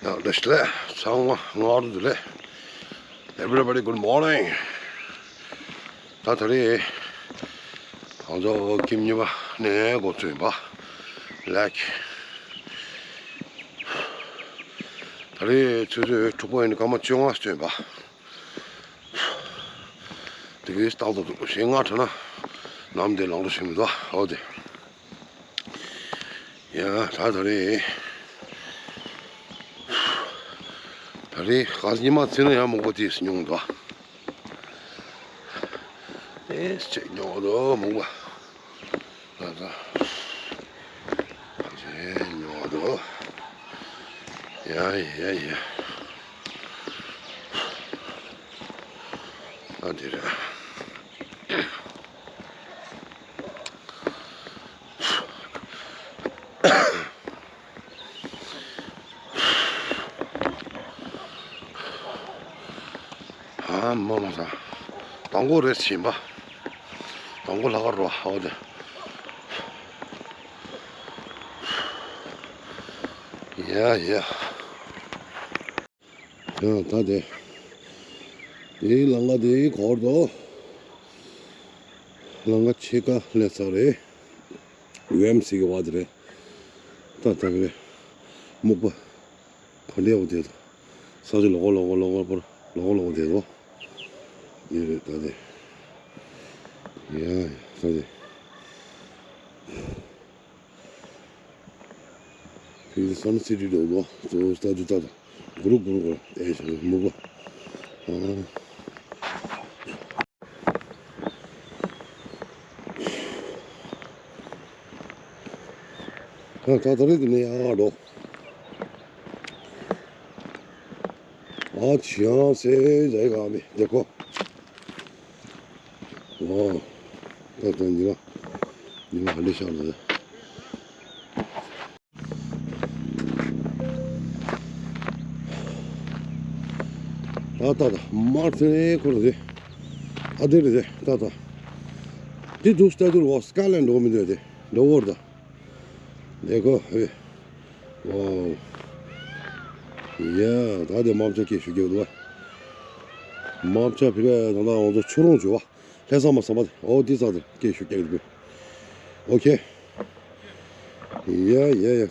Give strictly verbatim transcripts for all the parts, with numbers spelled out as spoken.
བཀྲ་ཤིས་བདེ་ལེགས། ཚང་མ་སྔ་དྲོ་བདེ་ལེགས། Everybody, good morning. ད་ད་རེས་ང་ཚོ་ཁྱིམ་གཉིས་པ་ནས་འགོ་བཙུགས་ཡིན་པ། ལེགས། ད་རེས་ཆུ་ཚོད་དྲུག་པ་ཡིན། སྐར་མ་བཅོ་ལྔ་བཅོ་ཡིན་པ། དེ་གའི་རྟག་ཏུ་འདུག་ཞེ་ལྔ་དྲག་ན་ནམ་དེ་ལང་འགྲོ་བྱེད་མི་འདུག་འོ་དེ། ཡ་ད་ད་རེད། ད་རེས་ག་ཉི་མ་ཚེ་ན་ཡང་མོག་པ་དེས་མྱོང་འདུག་ཨེ་ཅེ་མྱོང་འདུག་མོག་པ། ད་ད་ཅེ་མྱོང་འདུག་ཡ་ཡ་ཡ། ཨ་དེ་རེད། ཨ་མ་མ་ས། དང་པོ་རེད་ཕྱིན་པ། དང་པོ་ལྷག་གར་རོ་ཧའོ་དེ། ཡ་ཡ། ཡང་ད་དེ། དེའི་ལམ་ཁ་དེའི་འཁོར་དུ། ལམ་ཁ་ཕྱེད་ཀ་སླེབས་ཚར་རེད། ཝེམ་སི་གི་བ་དེ་རེད། ད་ད་གི་རེད། སྨུག་པ། ག་འདྲ་བ་དེ་དང་། ས་ཆ་ལོག་ལོག་ལོག་པར་ལོག་ལོག་དེ་དང་། དེ་རེད་ད་དེ། ཡ་ཡ་ད་དེ། ཁྱེད་ཀྱི་སམ་སི་ཊི་འགྲོ་གོ་ཙོ་ལྟ་དུ་ལྟ་དང་། གུ་རུ་གུ་རུ་གུ་རུ་ཨེ་ཤ་མུ་གོ། ཨ། ད་ད་རེས་དེ་ནས་ཡར་འགྲོ། ཨ་ཅི་ཡང་སེ་ཛའི་ག་མེ་དེ་ཀོ། ཨོ། ད་ད་ཉི་མ། ཉི་མ་ཧ་ལས་ཤར་ལ། ད་ད་ད་མར་ཚེ་ཁོ་ར་དེ། ཨ་དེ་རེད་དེ་ད་ད། དེ་དུས་ལྟ་དུས་ལ་སྐ་ལན་འགྲོ་མི་འདོད་དེ་འགྲོ་བོར་ད། ལེ་ཁོ་ཧེ། ཝའོ། ཡ་ད་དེ་མམ་ཆ་སྐད་ཤུགས་རྒྱག་འདུག་བ། མམ་ཆ་ཕི་ག་ད་ད་ང་ཚོ་ཆུ་རོང་བྱོས་བ། ལྷ་ས་མ་ས་མ་དེ་ཨོ་དེ་ས་དེ་སྐད་ཤུགས་རྒྱག་འདུག་ཨོ་ཁེ། ཡ་ཡ་ཡ་ད་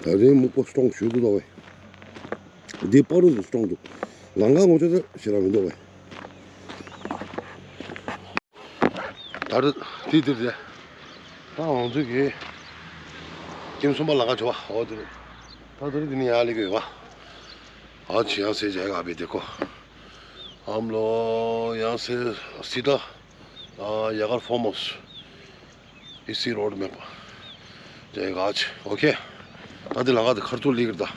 ད་རིང་སྨུག་པ་སྟོང་ཞུ་འདུག་ད་བས། འདི་པ་རུ་སུ་སྟོང་འདུག་ལང་ཀ་ངོ་ཆ་ད་ཞེ་ར་མི་འདུག་བས། ད་རུ་དེ་དེ་རེད། ད་ང་ཚོ་གི་ཁྱིམ་གསུམ་པ་ལང་ཀ་བྱོས་བ་ཨོ་དེ་རེད། ད་དེ་རེད་དེ་ནི་ཡ་ལི་གི་ཡོད་བ། ཨ་ཆི་ཡང་སེ་ཇའི་ག་བེ་དེ་ཀོ། ཨམ་ལོ་ཡང་སེ་སི་ད། ཨ་ཡ་གར་ཧྥོ་མོ་སི། ཨི་སི་རོ་ཌི་མེད་པ། ཇའི་ག་ཆི་ཨོ་ཁེ། ད་དེ་ལང་ཀ་དེ་ཁར་ཐུག་ལི་གི་རེད་ད།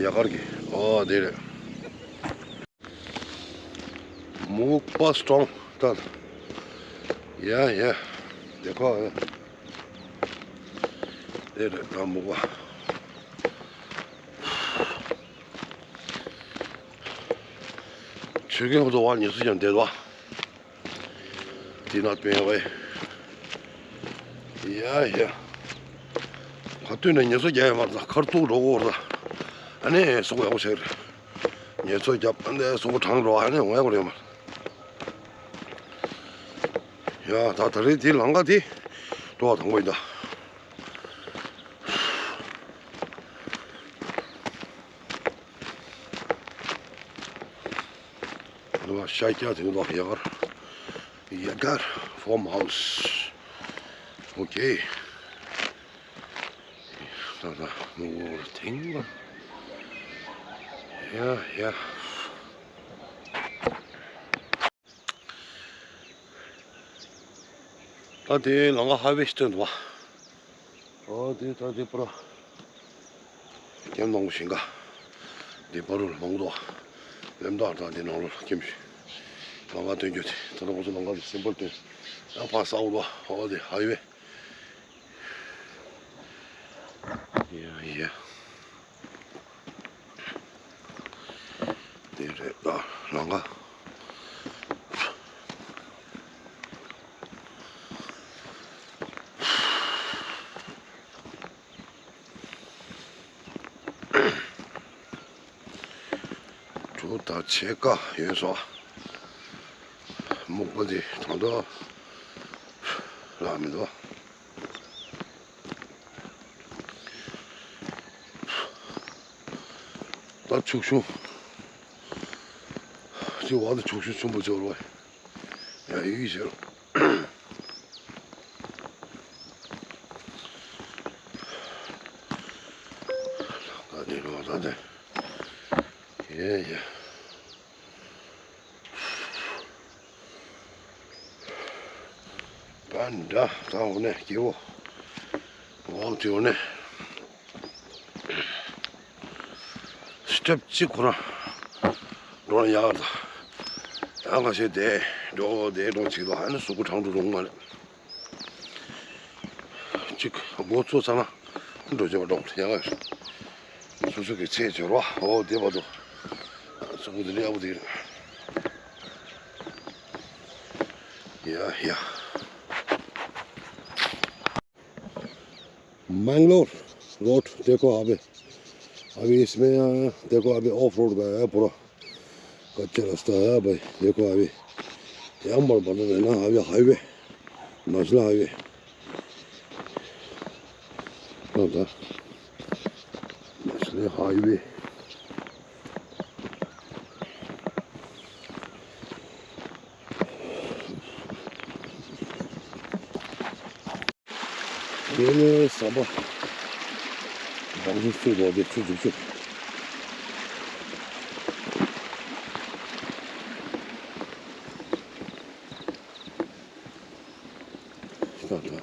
ཡ་གར་གི་ཨོ་དེ་རེད། སྨུག་པ་སྟོང་ད། ཡ་ཡ། དེ་ཁོ། དེ་རེད་ད་སྨུག་པ། ཆོས་རྒྱལ་ཁོ་ཚོ་བར་ཉེ་སུ་ཀྱང་བསྡད་དོ། དེ་ན་དཔེ་བས། ཡ་ཡ། ཁ་ཐུག་ནས་ཉེ་སུ་རྒྱག་ཡ་མ་རེད་ད་ཁར་ཐུག་འགྲོ་གོ་རེད་ད། ཨ་ནི་སོག་ཡག་པོ་བྱས་རེད། ཉེ་སུ་རྒྱབ་ཨ་ནི་སོག་པོ་གྲང་འགྲོ་ཨ་ནི་འོང་ཡག་པོ་རེད་མ་རེད། ཡ་ད་ད་རེས་དེ་ལང་ཀ་དེ་འགྲོ་བ་དང་པོ་ཡིན་ད། ལ་ཤ་རྒྱག་དེ་ལ་ཡ་གར། ཡ་གར་ཧྥོམ་ཧའུ་སི། ཨོ་ཁེ། ད་ད་མོ་དེང་ཡ་ཡ། ད་དེ་ལང་ཀ་ཧའི་ཝེ་ཞིག་སྟོན་འདུག་བ། ཨོ་དེ་ད་དེ་པར་ཀེམ་ནང་བཞིན་ག་དེ་པར་རུ་མང་འདུག་བ། ལེམ་དག་ད་དེ་ནང་ལོ་ཀེམ་ཞིག་ལང་ཀ་སྟོན་རྒྱུ་དེ་ད་ལྟ་ཁོ་ཚོ་ལང་ཀ་དེ་སིམ་པལ་སྟོན། ཡང་ཕ་ས་འུ་འདུག་བ། ཨོ་དེ་ཧའི་ཝེ། ཡ་ཡ། དེ་རེད་ད་ལང་ཀ་དུ་ད་ཕྱེད་ཀ་ཡོད་སོ། སྨུག་པ་འདི་ད་དུང་ལྷག་མི་འདུག། ད་ཕྱུགས་ཤུ། ཅི་བ་ད་ཕྱུགས་ཤུ་ཆུན་པོ་ཅོར་བ། ཡ་ཡི་ཟེར། ད་འདི་རུ་ད་འདི། ཡེ་ཡེ། པན་ཌ་ད་འོ་ནས་སྐྱེ་བོ། འོག་དེ་འོ་ནས། སི་ཊེབ་གཅིག་ཁོ་རང་འགྲོ་ན་ཡག་ད། ཡང་ཁ་ཤས་དེ་འགྲོ་དེ་འགྲོ་བྱེད་དོ། ཨ་ནི་གཟུགས་པོ་གྲང་འགྲོ་རུང་མ་རེད། གཅིག་འགོ་ཚུགས་ཚར་ན་འགྲོ་བྱེད་པ་འགྲོ་ཡག་ཡ། སོ་སོ་གི་ཚེ་སྦྱོར་བ་འོ་དེ་བར་དུ་གཟུགས་པོ་དེ་འདྲ་ཡག་པོ་དེ་རེད། ཡ་ཡ། Mangalore रोड देखो अभी, अभी इसमें देखो अभी ऑफ रोड गया है पूरा, कच्चा रास्ता है भाई। देखो अभी यहाँ पर बना है ना अभी highway, national highway. National highway. དེ་ནས་ཟམ་པ། འབངས་ཆུ་ཚོད་ལོག་དེ་ཆུ་འཛུགས་ཆུ། ད་ད།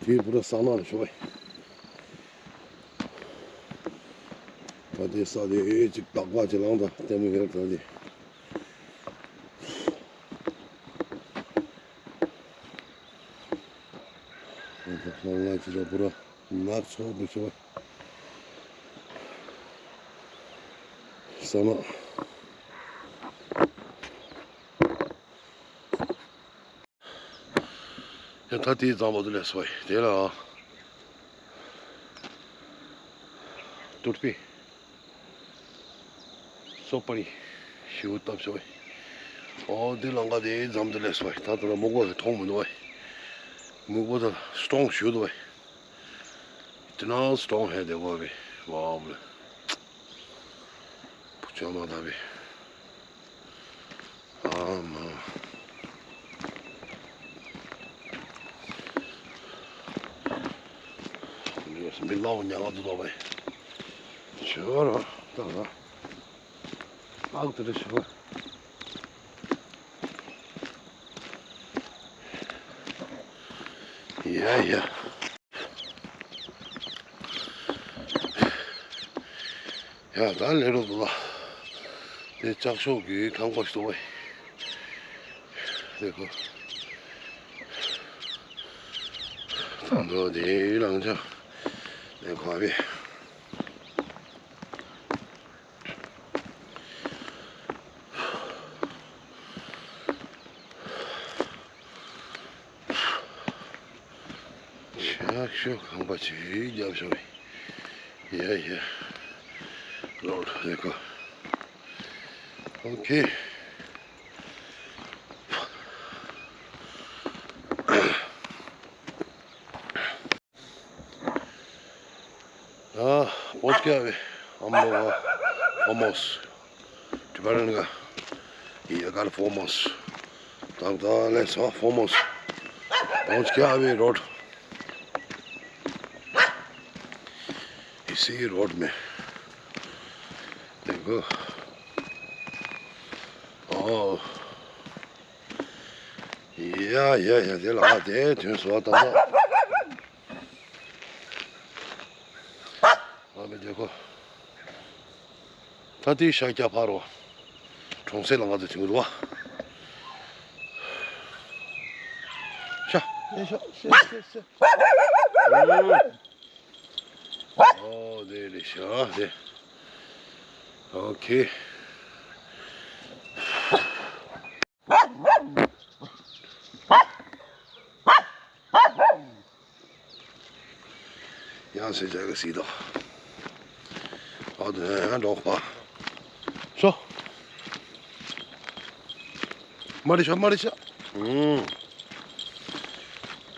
དེ་བུ་ར་ས་ནག་ལ་ཤོག་ཨེ། ད་དེ་ས་དེ་ཨེ་ཅིག་དག་པ་ཅིག་ལང་ད་ལྟད་མོ་ཡོད་ད་དེ། ལང་ལ་ཅི་ལ་བུ་ར་ནག་ཚོགས་འདུག་ཤོག་ཨེ། ས་ནག་ཡང་ད་དེའི་རྫོང་བར་དུ་སླེབས་སོང་བས། དེ་ལ་ཏུར་པི་སོ་པ་རི་ཞིའུ་བཏབ་སོང་བས། ཨོ་དེ་ལང་ཀ་དེའི་རྫོང་དུ་སླེབས་སོང་བས། ད་ལྟ་ལ་སྨུག་པ་གིས་མཐོང་མི་འདུག་བས། སྨུག་པ་དང་སྟོང་ཞུ་འདུག་བས། དེ་ན་སྟོང་ཧེ་དེ་གོ་བས་བའོ་མ། བུ་ཆུང་མ་ད་བས། ཨ་མ། མི་ལའོ་ཉ་ག་དུ་ལོ་བས། ཞོ་ར་ད་ར། ཨག་དེ་རེ་ཞོ། ཡ་ཡ། ཡ་ད་ལས་རོགས་འདུག་ལ། དེ་ལྕགས་ཤོག་གི་ཁང་པ་ཞིག་འདུག་བས། དེ་ཁོ། ད་འདུག་དེ་ལང་ཆ། དེ་ཁོ་བས། ཤག་ཤོག་ཁང་པ་ཆེ་རྒྱབ་ཤོག་ཡ་ཡ། ལོར་རེ་ཁོ། ཨོ་ཁེ། हाँ, पहुंच गया अभी हम लोग, हाँ, फॉर्म हाउस। Tibetan का, ये घर फॉर्म हाउस। तब तक ले सो फॉर्म हाउस। पहुंच गया अभी रोड। इसी रोड में। देखो। ओ। या, या, या, दे लगा दे, तुम सो तब। ཨ་མི་དེ་ཁོ། ད་དེའི་ཤག་རྒྱ་ཕར་རོ། གྲོང་གསེབ་ལ་ང་ཚོ་ཐིམ་རོ། ཤ། ཤ་ཤ་ཤ་ཤ། ཨོ་དེ་རེད་ཤག་དེ། ཨོ་ཁེ། ཡང་སེ་ཇ་གི་སི་དོ། ཨ་དེ་ཡང་འགྲོ་པ། ཤོ། མ་རེད་ཤོ་མ་རེད་ཤོ། ཨུམ།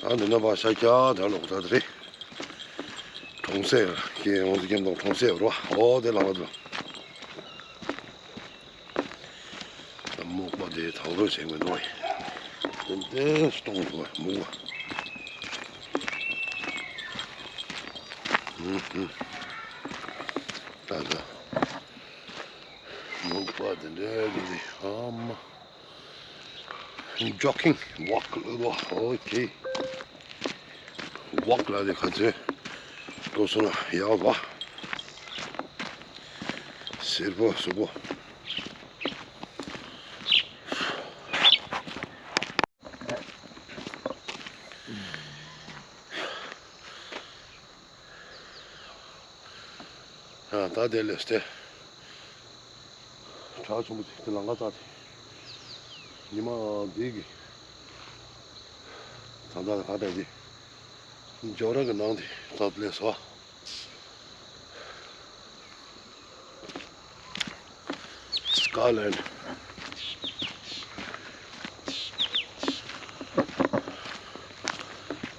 ཨ་འདི་ནས་པ་ཤ་རྒྱགས་དེ་ལོག་ད་དེ་རེད། གྲོང་གསེབ་ཀྱི་འོང་དུ་ཀྱང་དང་གྲོང་གསེབ་རོ། ཨོ་དེ་ལ་མ་དུ། ད་སྨུག་པ་དེ་དག་རོ་བྱེད་མི་འདུག་ཡ། དེ་འདྲའི་སྟོང་འདུག་སྨུག་པ། ཧུམ་ཧུམ། ད་ད། སྨུག་པ་དེ་འདྲའི་འདུག་ཨ་མ། Jogging walk ལ་ལོ། ཨོ་ཁེ། Walk ལ་དེ་ག་ཚོད་འགྲོ་སོང་ན་ཡག་པ། སེར་པོ་སུ་པོ། ཨ་ད་དེ་ལས་ཏེ། བྲག་ཆེན་པོ་ཅིག་དེ་ལམ་ཁ་བཏགས་ཏེ། ཉི་མ་འདི་གི། ད་ལྟ་ག་ད་དེ། ཇོ་ར་གི་ནང་དེ་བཏགས་ལས་སོ། Skyline.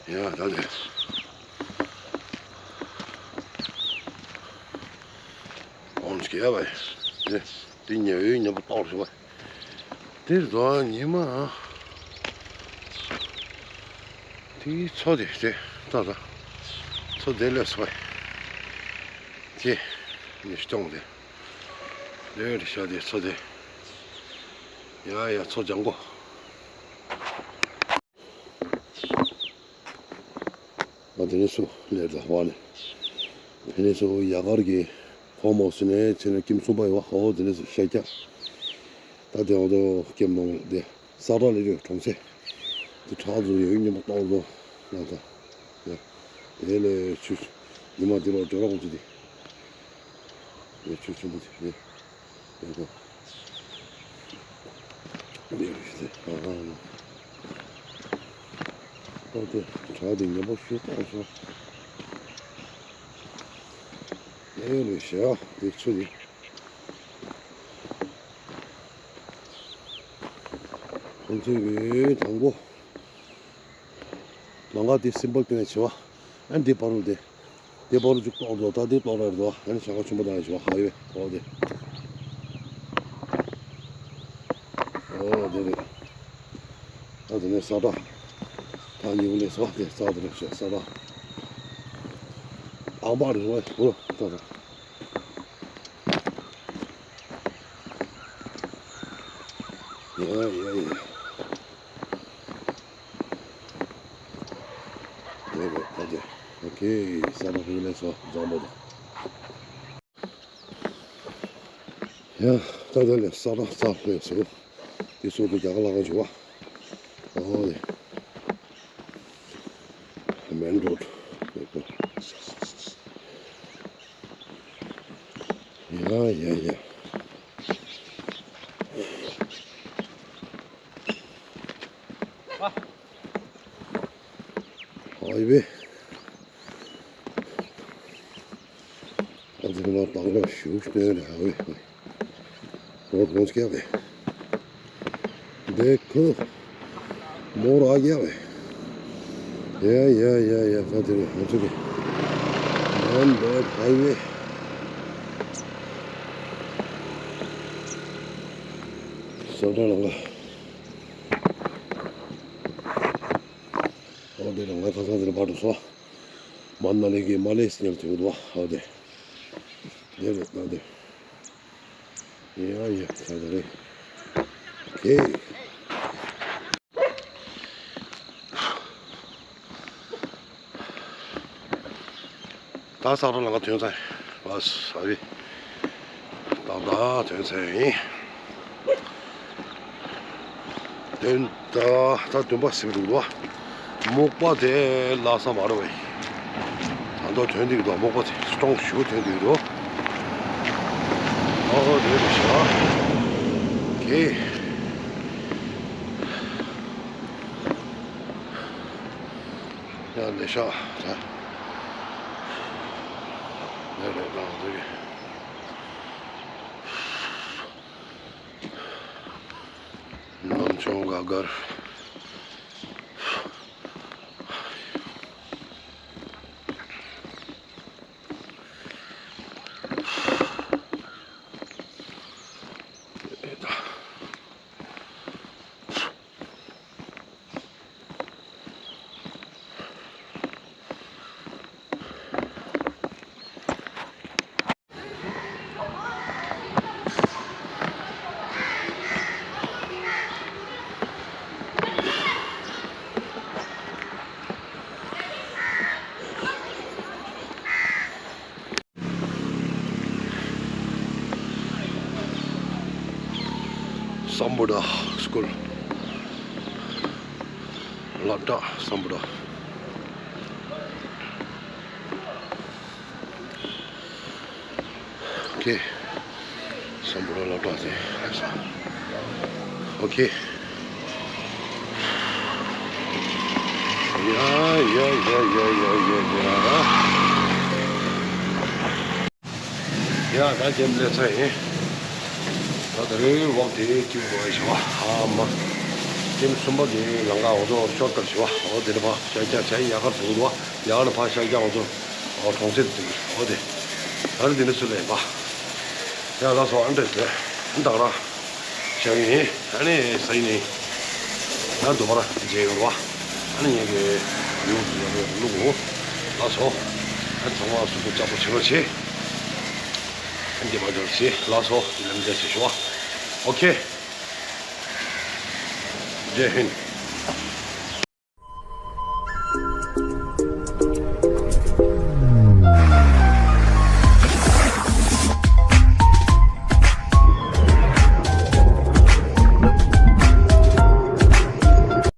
ཡ་ད་དེ། འོང་ཅིག་ཡ་བ། དེ་དེ་ཉེ་བའི་ཉེ་པོ་ཏོག་ཞིག་བ། དེར་དོ་ཉི་མ། དེའི་མཚོ་དེ་དེ་ཏོག་ཏོག་མཚོ་དེ་ལས་སོ། དེ་ཉི་སྟོང་དེ། དེ་རི་ཤ་དེ་མཚོ་དེ། ཡ་ཡ་མཚོ་ལྗང་གོ། ཨ་དེ་ནས་སུ་ལེར་ལ་བ་ནས། དེ་ནས་སུ་ཡ་གར་གྱི་ཕོ་མོ་སུ་ནས་ཚེ་ན་ཀིམ་སུམ་པ་ཡོད་ཨོ་དེ་ནས་སུ་ཤ་རྒྱགས། ད་དེ་འོ་དོ་ཀེམ་ནང་དེ་ས་ར་ལེ་རུ་གྲོང་གསེབ། དེ་ཁྲག་ཚོ་ཡོད་ཉིན་མོ་ཏོག་ལོ་ལ་ད། དེ་ལས་ཆུ་ཉི་མ་དེ་ལོ་ཇོ་ར་ཁོང་ཚོ་དེ། དེ་ཆུ་ཆེན་པོ་དེ་རེད། ཡོད་དོ། འདི་རེད་ཤི་ཨ་ཧ། ད་དེ་བྲག་དེ་ཉམས་པོ་ཞེ་དྲག་སོང་། དེ་རེད་ཤི་ཨ་དེ་ཆུ་དེ། ཁོང་ཚོས་དང་པོ། ལམ་ཁ་དེ་སིམ་པལ་བཏོན་ནས་བྱེད་བ། ཨ་འདི་བར་རུ་དེ། དེ་བར་རུ་ཅིག་གཏོར་འགྲོ་ད་དེ་གཏོར་ར་རེད་དོ། ཨ་ནི་བྱ་དགའ་ཆེན་པོ་དང་བྱེད་བ་ཧ་ཡོད་གོ་དེ། ཨོ་དེ་རེད། ཨ་དེ་ནས་ས་བཀྲ། ད་ཉིན་ལས་སོ་དེ་ས་དེ་རེད་ཤག་ས་བཀྲ། ཨང་པ་རེད་བ་བུ་ད་ད། ཡ་ཡ་ཡ། ཡོད་རེད་ད་དེ། ཨོ་ཁེ། ས་བཀྲ་ཕུལ་ལས་སོ་འཛོམས་པོ་དང་། ཡ། ད་ལྟ་ལས་ས་ར་ས་ལས་སོ། དེ་སོ་དུ་རྒྱ་གར་ལ་གང་བྱུང་བ། ཨོ་ཡ། མེན་རོད། ཡ་ཡ་ཡ། ཨ་ཡི་བེ། ཨ་ཙི་མ་བཏང་ན་ཞུགས་སྟོན་ར་ཧ་བེ། རོ་ཁོང་སྐྱ་བེ། དེ་ཁུ། མོ་ར་རྒྱ་བེ། ཡ་ཡ་ཡ་ཡ་ད་དེ་རེད་ང་ཚོ་གི། མན་རོད་ཧའི་ཝེ། སོ་ཏྲ་ལ་ང་། ཨོ་དེ་རང་ང་ཁ་སང་དེར་བར་དུ་སོ། མ་ན་ལི་གི་མ་ལེ་སི་ཉར་ཐུག་འདུག་ཨོ་དེ། དེ་རེད་ད་དེ། ཡ་ཡ་ད་དེ་རེད། ཁེ། ད་ས་ར་ལ་ང་ཐོན་ཚར། ཨ་ས་རི། ད་ད་ཐོན་ཚར་ཡིན། དོན་ད་ད་དོན་པ་སིམ་འདུག་ལོ། སྨུག་པ་དེ་ལ་ས་མ་རེད་བས། ད་ལྟ་ཐོན་འདུག་དོ་སྨུག་པ་དེ་སྟོང་ཞུ་ཐོན་འདུག་རོ། ཨོ་རེད་རེད་ཤག་ཁེ། ཡ་ལེ་ཤག་ད། ནམ་ཆུང་ག་གར། སམ་བྷོ་ཊ་སྐུལ། སློབ་གྲྭ་སམ་བྷོ་ཊ། ཨོ་ཁེ། སམ་བྷོ་ཊ་སློབ་གྲྭ་ཟེར་ལབ་སོང་། ཨོ་ཁེ། ཡ་ཡ་ཡ། ཡ་ད་ཁྱིམ་སླེབས་ཚར་ཡིན། ད་དེ་རིང་ཝོག་དེ་ཁྱིམ་འགྲོ་བའི་བྱ་བ་ཧ་མ། ཁྱིམ་གསུམ་པ་དེ་ལམ་ཁ་འོ་ཚོ་ཤོར་ཀཊ་བྱ་བ། འོ་དེ་ནས་ཕར་ཤར་རྒྱག་བྱས་ཡག་ག་འགྲོ་གི་འདུག་བ། ཡག་ནས་ཕར་ཤར་རྒྱག་འོ་ཚོ། འོ་གྲོང་གསེབ་དེ་འོ་དེ། ད་རེས་དེ་ནས་ཚུར་ལེན་པ། ཡ་ལགས་སོ། ཨ་འདྲས་ཟེར། ད་ག་རང་ཤར་གི་ཡིན། ཨ་ནི་ཟ་ཡི་ནི། ད་དུ་བར་མཇལ་ཡོང་རོགས། ཨ་ནི་ངེད་ཀྱི་ཡོངས་སུ་ཡག་པོ་བླུག་གོ། ལགས་སོ། ཨ་ཚང་མ་གཟུགས་པོ་ལྕགས་པོ་བྱེད་རོགས་བྱེད། ཨ་འདི་མ་འདྲ་བྱེད། ལགས་སོ། ལམ་འདྲ་བྱེད་ཞུ་བ། ཨོ་ཁེ། ཇེ་ཧིན།